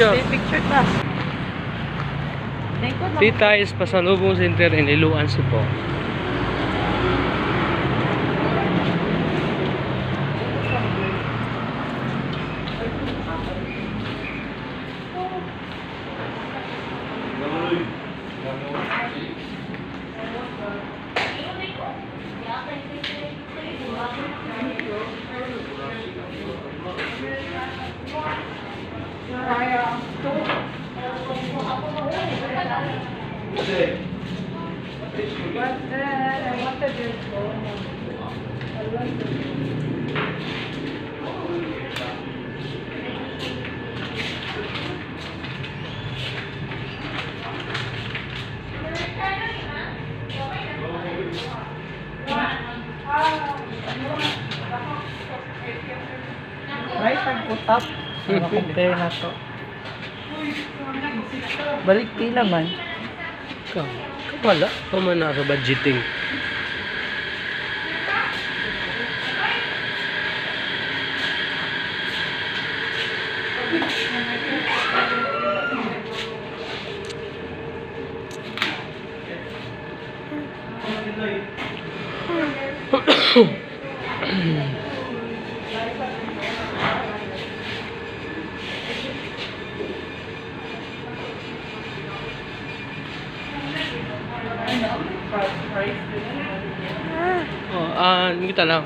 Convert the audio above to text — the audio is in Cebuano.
Picture. Picture ta. Tita is Pasalubong Center in Liloan, Cebu. But then, I wanted your phone. I want it. Right, tag-utap. Compare na to. Balik pila man. Ka, wala. Pa man na sa budgeting. Oh, ah, kita lang.